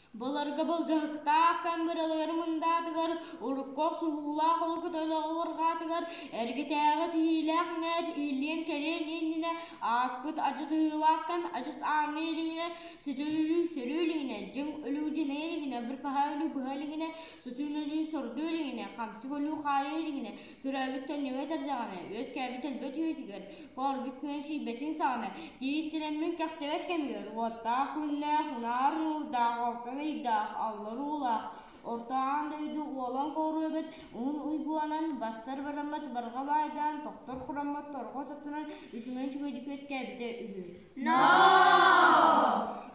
Былыргы былдьаһыктаах кэм быралыгар мындаатыгар, урукку охсуһуулаах олукуталаах уорҕаатыгар, эргитээҕи тиһиилээх иҥээр иһиллиэн кэлиэн иннинэ, ааспыт адьытыһыылаах кэм адьас ааҥҥа илигинэ, сүтүн өлүү сөрүү илигинэ, дьиҥ өлүү дьиҥэ илигинэ, бырпаһа өлүү быһа илигинэ, сутун өлүү сордуу илигинэ, хамсык өлүү хаайыы илигинэ, төрөөбүт төннүбэт эрдэҕинэ, үөскээбит өлбөт үйэтигэр, Хоорбут күн сиийбэтин саҕана, тиистэрэммин кэхтибэт кэмигэр, уоттаах күннээх, унаар нуурдаах, алтан ыйдаах, аллар уулаах, орто аан дойду уолан хоруобут, уһун уйгуланан, бастар бараммат барҕа баайдаан, тохтор хураммат торҕо тоттунан үчүгэй үчүгэйдик үөскээбитэ үһү.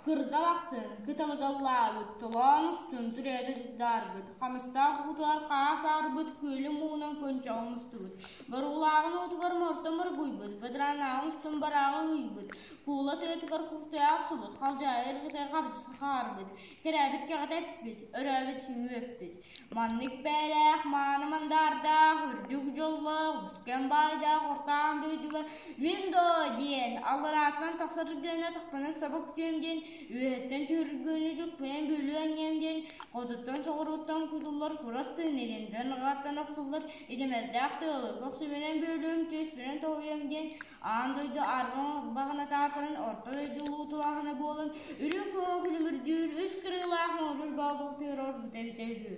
Кырдал ахсын кыталыгаллаабыт, толоон устун түрээтэ дьугдаарбыт, хамыстаах уутугар хаас аарбыт, күөлү муҥунан көнчөҕү мустубут, Боруулааҕын уутугар морто моргуйбут, бадараанааҕын устун барааҕы ыйбыт, куула тыатыгар куртуйа охсубут, халдьаайы ыргыта хабдьы хаарбыт, кэрээбит кэҕэтэ эппит, өрөөбүт сүҥү өппүт. Маннык бээлээх, мааны мандаардаах, үрдүк дьоллоох, үскэн баайдаах ортаан дойдуга мин доо диэн алларааттан тахсар гына тахпынан саба күтүөм диэн үөһэттэн түһүргүөнү түкпүнэн бүөлүү анньыам диэн хотуттан соҕурууттан кутуллар курас тыын илинтэн арҕааттан охсуллар идэмэрдээх тыалы көхсүбүнэн бүөлүүм түөспүнэн тоһуйуом диэн аан дойду арҕаҥ баҕанатаатарын орто дойду улуутулааһына буолан үрүҥ күөҕү күлүмүрдүүр үс кырыылаах муҥутуур бообултуур орбута эбитэ үһү.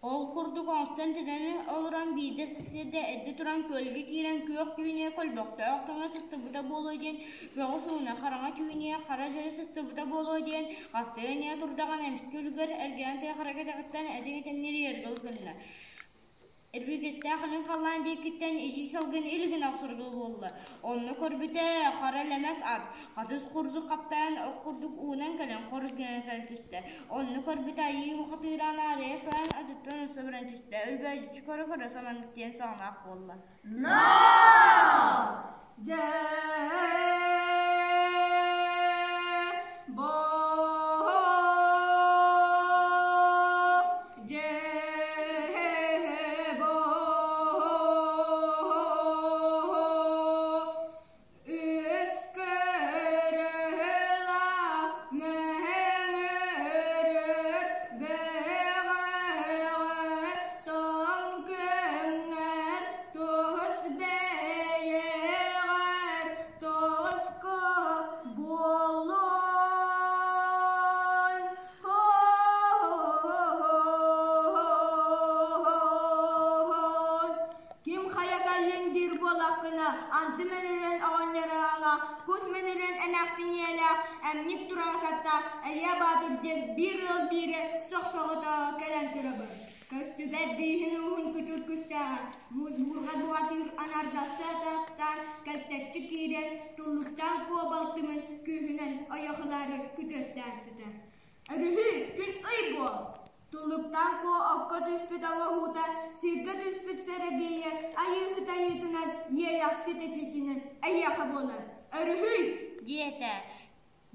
Ол курдук оҥостон тэнэн олорон биирдэ сирдэ эрдэ туран күөлгэ киирэн күөх түүнүө көлбөхтөөх тоҥо сыстыбыта буолуо диэн көҕүс ууна хараҥа түүнүө хара дьайа сыстыбыта буолуо диэн хастыы эмиэ турдаҕына эмискэ үлүгэр эргийэн тыа хара кэтэҕиттэн этиҥ этиҥниир иэргэл гынна. Эрбигэстээх илин халлаан диэкиттэн илии салгын илигин охсорго буолла. Онно көрбүтэ хара лэмэс ат, хатыс курдук хаптаан ох курдук уунан кэлэн хорус гынан кэлэн түстэ. Онно көрбүтэ айыы бухатыыраан аарыйа саайан атыттан умса баран түстэ. Өлбөөдьүччү көрө-көрө саманнык диэн саҥалаах буолла. Дьэ, бо, дьэ, бо, үс көрүлэ мөҥөрөр бөҕөҕө тоҥ күҥҥэр Тус бэйэҕэр тоско буоллун. Ким хайа кэллин диир буоллаххына, анты мэнэрэн оҕонньороҕо, кус мэнэрэн эмээхсиниэлээх эмньик тураасатта Эйэ Баатыр диэн биир ыал биирэ сохсоҕото кэлэн турабын. Көстүбэт бииһин ууһун күтүр күстээҕэ, муус-буурҕа бухатыыр анардасса атаастаан, кэлтэччи киирэн, туллуктаан куо балтымын күүһүнэн ойохулаары күтүөттээн сытар. Өрүһүй, күн ый буол! Туллуктаан куо окко түспүт оҥоһуута, сиргэ түспүт сэрэбиэйэ айыыһыт айыытынан, иэйэхсит этиитинэн эйиэхэ буолар. Өрүһүй! Диэтэ.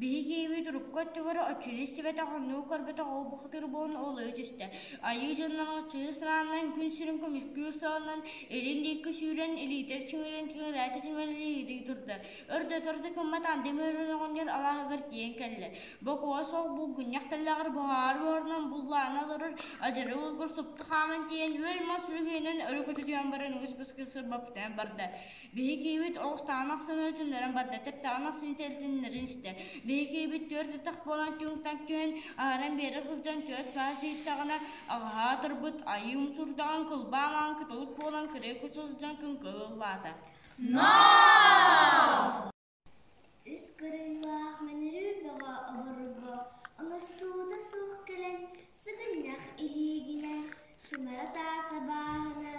Биһиги киһибит урукку өттүгэр оччону истибэтэх, оннугу көрбөтөх ол бухатыыр буолан олуйа түстэ. Айыы дьонноро чыыс раанынан күн сирин көмүскүүр сыалынан илин диэки сүүрэн, илиитэр чөҥөрөн киҥирээтэ тимирилии турда. Өр да өтөр да гыммат Анды Мөрүн оҕонньор алааһыгар тиийэн кэллэ. Бокуо суох булгунньах тэллэҕэр буһаары буһарынан буллаана олорор адьыры уолгар супту хааман тиийэн үөл мас үлүгүнэн өрө көтүтүһэн баран үгүс быска сырбаппытынан барда. Биһи киһибит оҕустаҕын ахсын өтүннэрэн барда, тэптэҕин ахсын тэлтиннэрин истэ. Биһи киһибит түөрт атах буолан түҥ-таҥ түһэн, аһаран биэрэ сылдьан чугас-баас иһиттэҕинэ, аҕаһаа турбут айыы умсурдаҕын кылбаа маҥан кытылык буолан кырыы кучулдьан кыҥкыл ыллаата. Үс кырыылаах мэнэрүү бөҕө обургу оҥостуута суох кэлэн сыгынньах илиигинэн сымара таас абааһыны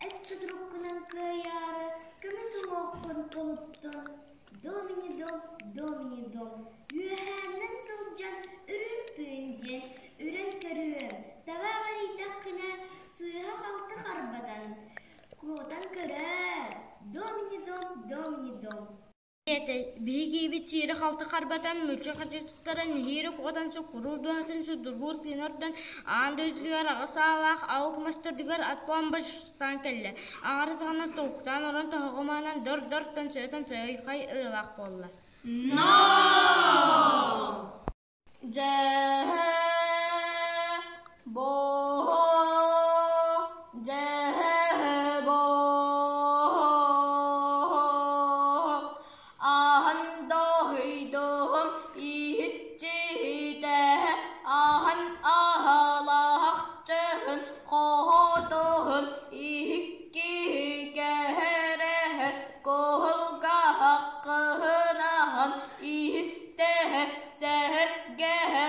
эт сутуруккунан кыайаары көмүс уҥуоххун тоһуттун домини дом домини дом үөһээннэн сылдьан үрүҥ тыын диэн үрэн көрүөм таба аҕырыйдаххына сыыһа-халты харбатан куотан көрөөр домини дом домини дом Диэтэ, биһиги киһибит сиирэ-халты харбатан, мүччү-хаччы туттаран, нэһиилэ куотан суккуруур дууһатын судургуур тыына ордон, аан дойдутугар аҕыс аалаах аук мас төрдүгэр ат буомбачыстаан кэллэ. Аҥара саҕана тобуктаан олорон тоһоҕо маһынан дор-дор тонсойо-тонсойо хай ырыалаах буолла. No! Дьэ бо дьэ бо Аһан доһуйдуһум иһитчиһитэ аһан аһалаахчыһын хоһотуһун иһиккиһикэһэрэһэ куһулгаһаккыһынаһан иһистэһэ сэһэргэһэ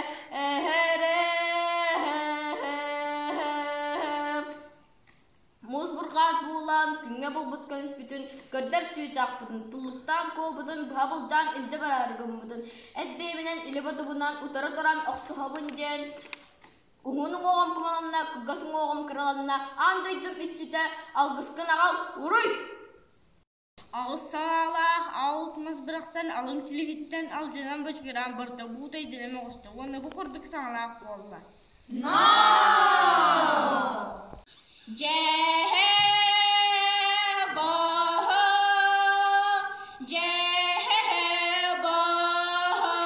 эһэрэһэ Муус бурҕаат буулаан, күҥҥэ булбут көмүспүтүн, көрдөр чыычаахпытын, туллуктаан куолбутун быһа былдьаан илдьэ бараары гыммытын, эт бэйэбинэн илэ бодобунан утары туран охсуһабын диэн уһун уҥуоҕум кумаланна, кылгас уҥуоҕум кыраланна, аан дойдум иччитэ алгыскын аҕал, уруй! Аҕыс салаалаах аал мас бырахсан алын силиһиттэн алдьанан бачыгыраан барда, буута өйдөнө оҕуста уонна бу курдук саҥалаах буолла Дьэһэ боһо дьэһэ боһо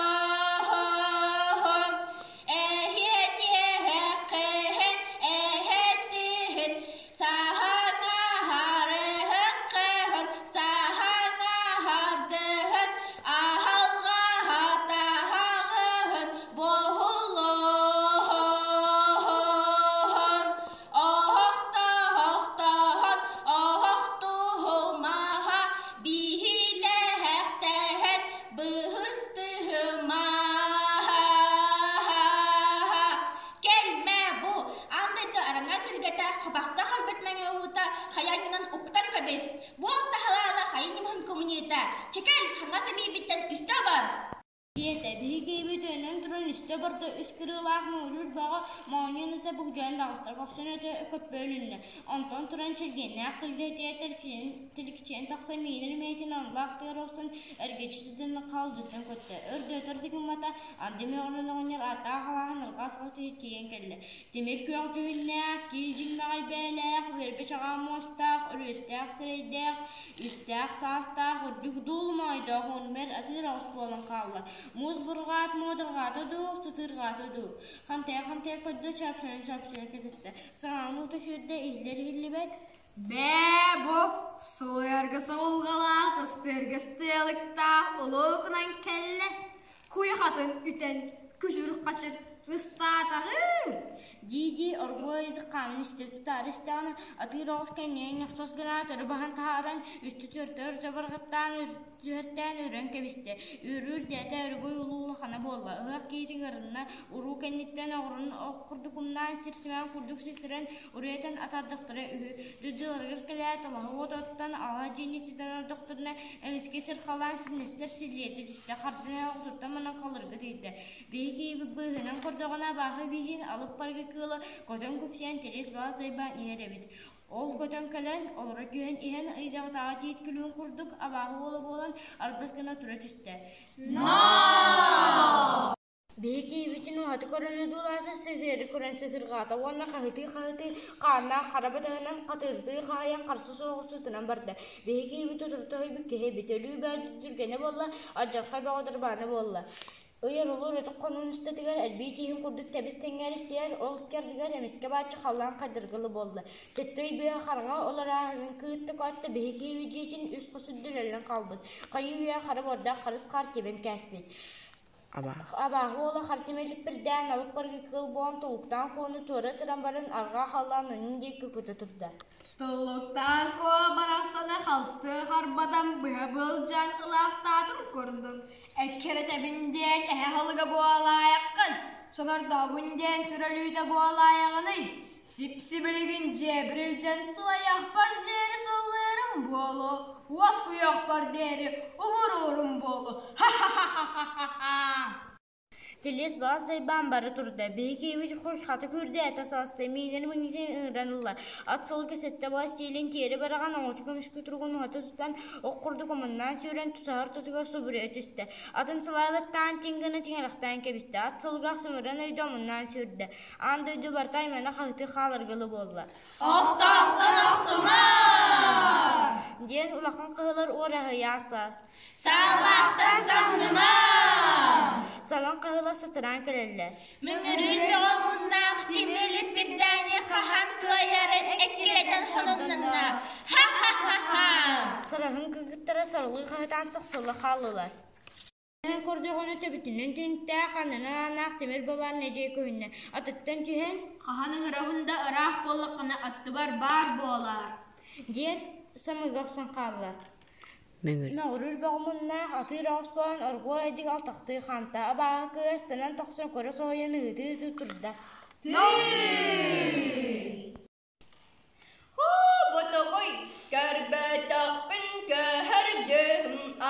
эһиэтиэхэххин эһэтиһин Саһаҥаһарыһыккыһын, саһаҥаһардыһын, аһалҕаһатаһаҕыһын, буһулуһун, оһохтоһохтоһон, оһохтуһумаһа, биһилэһэхтэһэн, быһыстыһымаһа. Кэлмэ бу, аан дойду араҥа сиргэтэ, хабахта харбыт мэҥэ уута хайаанньынан уктан кэбис. Буол таһалаала хайа ньымаһын коммунита. Чэкэл, хаҥас эмиийбиттэн үстэ бар. Диэтэ, биһиги бүтүнэн туран үстэ барда үс кырыылаах муҥурур бөҕө моонньун ыта бугдьайан таҕыста, көхсүн өтө көппөлүннэ. Онтон туран чэлгиэннээх тылга этиэтэр тиликчээн тахсан миинэр мэйитин оннулаах тыгар охсон эргиччи сытын хаалдьыттан көттө. Өр да өтөр да гыммата, анды мөҕүлүн оҕонньор ааттаах алааһын арҕаа саҕатыгар тиийэн кэллэ. Тимир күөх дьүһүннээх, киил дьиҥмэҕэй бэйэлээх, үөрбэ чаҕаа муостаах, өрүөстээх сирэйдээх, үстээх саастаах, үрдүк дуул моойдоох уонмэр атыыр оҕус буолан хаалла. Муус бурҕаат муодурҕаата дуу, сытыырҕаата дуу, хантайа-хантайа көрдө, чаапчыйан-чаапчыйан кэтэстэ. Саҥаҕын уута сүүрдэ, иһиллэр иһиллибэт. Бээ бу суруйарга соҕулҕалаах, ыстыырга ыстыалыктаах улуукунан кэллэ, куйахатын үтэн күчүр-хачыр ыстаатаҕым Дии-дии оргууй хаанын истэ тутаары истэҕинэ, атыыр оҕус кэннинэн ньохсос гынаат өрө баһан таһааран, үстэ-түөртэ өрө барҕыттаан түһэртээн үрэн кэбистэ. Үөрүү үрдээтэ, өрөгөй улуу улахана буолла. Ыһыах киһитин ырынна, уруу кэнниттэн оҕурун ох курдук умнаан, сир симэҕин курдук систэрэн, уруйатан атаардахтара үһү. Дойдуларыгар кэлээт, алаһа уотуттан алаһа дьиэни иччитэн олордохторуна, эмискэ сир халаан синньэстэр силлиэтэ түстэ, хардыы оҕутуттан манан халырга тиийдэ. Биһиги быыһынан көрдөҕүнэ абааһы бииһин алып баргы кыыла көтөн күпсүйэн тирис баас дайбаан иһэр эбит. Ол көтөн кэлэн, олоро түһэн иһэн ыйдаҕытааҕы тиит күлүгүн курдук абааһы уола буолан арбас гына тура түстэ. Биһиги киһибитин уһаты көрөн одуулаата, сыһыары көрөн сытырҕаата уонна хаһытыы-хаһытыы хааннаах хара батаһынан хатырдыы хаһыйан харса суох сытынан барда. Биһиги киһибит утурута өйбүт киһи эбит, өлүү бөөтүр түргэнэ буолла, алдьархай бөҕө дарбаана буолла. Ый орулуур өтөх хонуун устатыгар элбии тииһин курдук тэбис-тэҥҥэ эристиһэр, ол икки эмискэ бааччы халлаан хайдаргылы буолла. Сэттэ ый быыһа хараҥа олорааһынын кыытта көттө биһиги киһи дьиэтин үс хос үрдүлэллэн хаалбыт. Хайыы-үйэ хара буордаах харыс хаар тибэн кээспит. Абааһы уола хар тимириппирдээн алып баргы кыыл буолан тулуктаан куону туора туран баран арҕаа халлаан аннын диэки көтө турда. Туллуктаан куо барахсаны халты харбатан быһа былдьаан ылаахтаатым курдук Эккирэтэбин диэн эһэ аһылыга буолаайаххын, сонордообун диэн сүрөлүүтэ буолаайаҕыный, сип-сибилигин дьиэбэр илдьэн сылайыахпар диэри сыллыырым буолуо, уоскуйуохпар диэри убуруурум буолуо, ха-ха-ха-ха-ха-ха! Тилис баҕас дайбаан бара турда, биһиги хата күүрдэ этэ саласта, миинэр миҥэтин ыҥыран ылла, ат сылгы сэттэ баҕас тиэлин тиэрэ бараҕан оҥочо көмүскэ туругун уһата тутан, ох курдук омуннаан сүүрэн тусаһар тутугар субуруйа түстэ, атын салаабаттаан тиҥ гына тиҥэрэхтээн кэбистэ, ат сылгы ахсымыран өйдө омуннаан сүүрдэ, аан дойду барыта аймана хаһытыы хааларгылы буолла. Охтоохтон охтума! Диэн улахан кыһылар уораһыйааса Саалаахтан самныма! Салаҥ хаһыла сатараан кэлэллэр. Мөҥүрүүр бөҕө муннаах тимир липпирдээни хаһан кыайарын эккирэтэн сонуннанна. Ха-ха-ха-ха! Сараһын кыргыттара сарылыы хаһытаан сахсылла хааллылар. Эн көрдөҕүнэ төбөтүнэн түнтээх, аннынан ааннаах тимир бабаан нэдьиэ көһүннэ. Атыттан түһэн Хаһан ыҥырабын да ыраах буоллаххына аттыбар баар буолаар диэт самыыга охсон хаалла. Мөҥүрүүр бөҕө муннаах атыыр оҕус буолан оргууй эдик алтахтыы хаамта. Абааһы кыыс ыстанан тахсан көрө соһуйан ыһыытыы-ыһыытыы турда. Һуу, ботогой, көрбөтөхпүн көһөрдүм,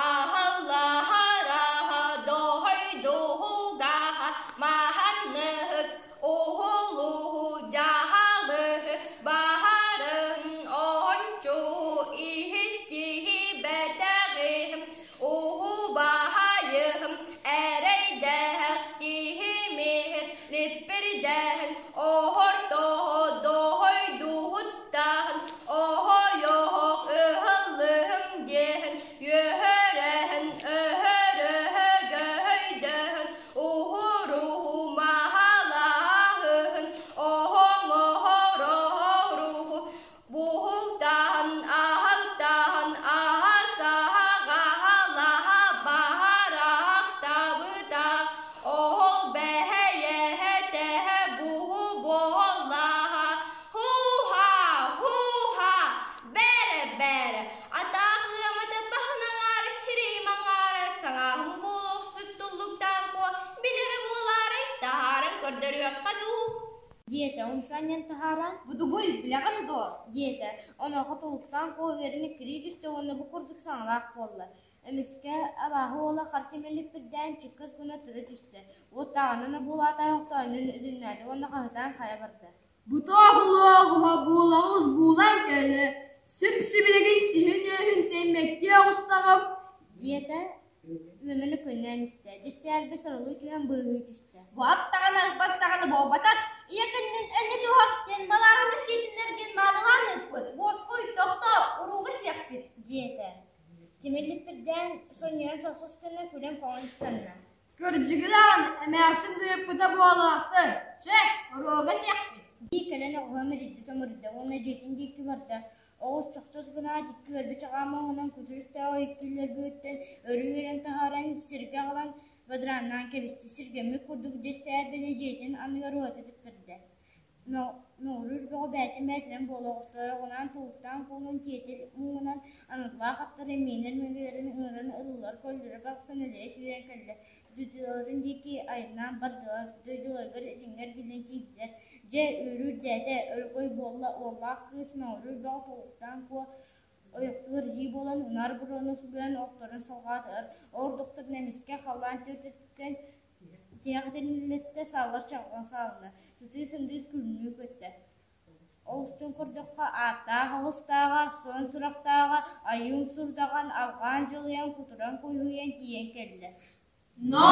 аһаллаһараһа доһойдуһугаһа маһанныһык уһулуһу дьаһалыһы баһарын оончу иһистиһибэтэҕиһим уһубаһайыһым эрэйдээх тиһимиһин липпирдэһин оһортоһо доһойдуһуттаһын оһойоһох ыһыллыһым диэһин үөһөрэһин өһөрөһөгөһөйдөһүн уһуруһу маһалаһыһын оһоҥоһороһоруһу Буһултаһын, аһалтаһын, аһа-саһаҕаһалаһа баһараахтаабыта, оһол бэһэйэһэ-тэһэ буһу буоллаһа, һуу-һа, һуу-һа, бэрэ-бэрэ, атаах ыамата баһын аҥаара, сирэйим аҥаара, саҥааһын буолуохсут туллуктаан куо, билэрэ буолаарай, таһааран көрдөрүөххэ дуу Диэтэ, умса анньан таһааран, Будугуй, билэҕин дуо? диэтэ, онуоха тулуктаан куо үөрэн эккирии түстэ уонна бу курдук саҥалаах буолла: Эмискэ абааһы уола хар тимир липпирдээн чыккыс гына тура түстэ, уоттааҕынан обуулаата оһохтоонньун үтүннээтэ уонна хаһытаан хайа барда. Бутоох луоҕуһа буулаҕыс буулаан кэллэ, сип-сибилигин сиһин үөһүн сэймэктии оҕустаҕым Диэтэ, үөмэн өкөннөөн истэ, дьэстээрбэ сарылыы түһэн быыһыы түстэ. Бу аттаҕына ылбастаҕына буолбатах, ийэ кэннин энни туһах диэн балааһыны сиэтиннэргин маанылаан ыыппыт, уоскуй, тохтоо, урууга сиэхпит Диэтэ. Тимир липпирдээн, сонньуйан сохсус гына күлэн көҕөн ыстанна. Кырдьыгынаан, эмээхсин ыыппыта буолаахтын, чэ, уруога сиэхпит Дии кэлэн оҕуһа мэрийдэ-томоруйда уонна дьиэтин диэки барда. Оҕус чохчос гынаат икки өлбүт чаҕаама оһонон күтүр өстөөҕү иккиллэр быһыттан өрүү үөрэн таһааран сиргэ аҕалан бадарааннаан кэбистэ. Сиргэммит курдук дьэс сээрбэни дьиэтин анныгар уһата тэптэрдэ. Мөҕүрүүр бөҕө бээтин бээтинэн буола оҕуста. Ойоҕунаан тулуктаан куолун тиэтэл муҥунан аналлаах аттары миинэр мөҥүөлэрин ыҥыран ыллылар, көллөрө барахсан элэйэ сүүрэн кэллэ. Дойдуларын диэки айаннаан бардылар, дойдуларыгар итиннэ эргиллэн тиийдилэр. Дьэ, үөрүү үрдээтэ, өрөгөй буолла, уоллаах кыыс Мөҥүрүүр бөҕө тобуктаан куо ойохтуур илии буолан, унаар буруону субуйан охторун салҕаатылар. Ордуктарын эмискэ халлаан түөртүттэн тиһэх этиллиттэ сааллар чаҕылҕан саалынна, сытыы сындыыс күлүмнүү көттө. Ол устун көрдөххө, ааттаах алыстааҕа, суон сурахтааҕа айыы умсурдаҕан, алҕаан дьылыйан, кутуран куйуһуйан тиийэн кэллэ. Дом,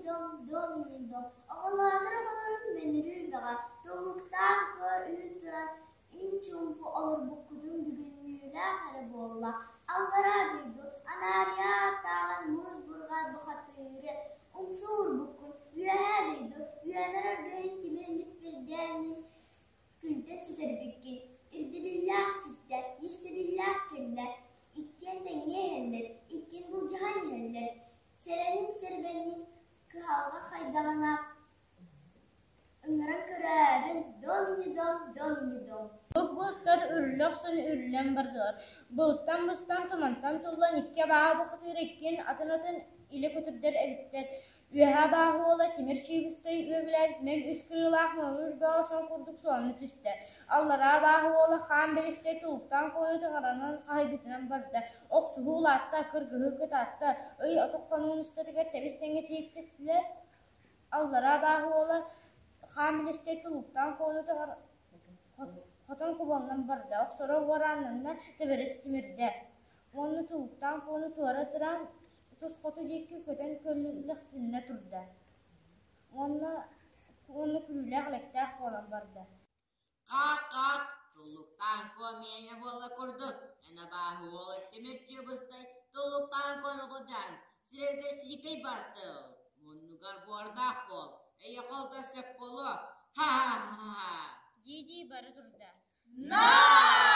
дом, дом, оҕолоотор оҕолорум мөнүрүү бөҕө, туллуктаах куо үүн туран им-чуумпу олорбуккутун бүгүҥҥүлээх эрэ буолла, аллараа дойду анаарыйа ааттааҕын муус бурҕаат бухатыыры умса уурбуккун, үөһээ дойду үөмэр өргөһүн тимир липпирдээнин күнтэн сүтэрбиккин, ирдэбиллээх ситтэ, иэстэбиллээх кэллэ, иккиэн тэҥҥэ иһэллэр, иккиэн былдьаһан иһэллэр, сэрэнин-сэрбэнин кыһалҕа хайдаҕына ыҥыран көрөөрүн, дом ини дом, дом ини дом. Бу былыттар үрүллэ охсон үрүллэн бардылар. Былыттан быстан, тумантан туллан икки абааһы бухатыыр иккиэн атын-атын илэ көтүрдэр эбиттэр. Үөһээ абааһы уола тимир чыыбыстай үөгүлээбитинэн үс кырыылаах муҥур бөҕө сон курдук суолана түстэ. Аллараа абааһы уола хаан бэлистэй тулуктаан куойу таҥаранан хаһыйбытынан барда. Охсуһуу улаатта, кыргыһыы кытаатта. Ый отут хонугун устатыгар тэбис-тэҥҥэ сиэттистилэр. Аллараа абааһы уола хаан бэлистэй тулуктаан куойу хотон кубалынан барда, охсоро уорааннанна, тэбэрэ тимирдэ. Уонна тулуктаан куону туора туран тус хоту диэки көтөн көллөхсүннэ турда уонна уонна күлүүлээх элэктээх буолан барда. Хаах-хаах, туллуктаан куо миэнэ буола курдук, эн абааһы уола тимир чыыбыстай туллуктаан куону былдьаан, Сирэргэр сиикэй баастыл, муннугар буордаах буол, эйиэхэ ол да сөп буолуо, ха-ха-ха! дии-дии бары турда. Но!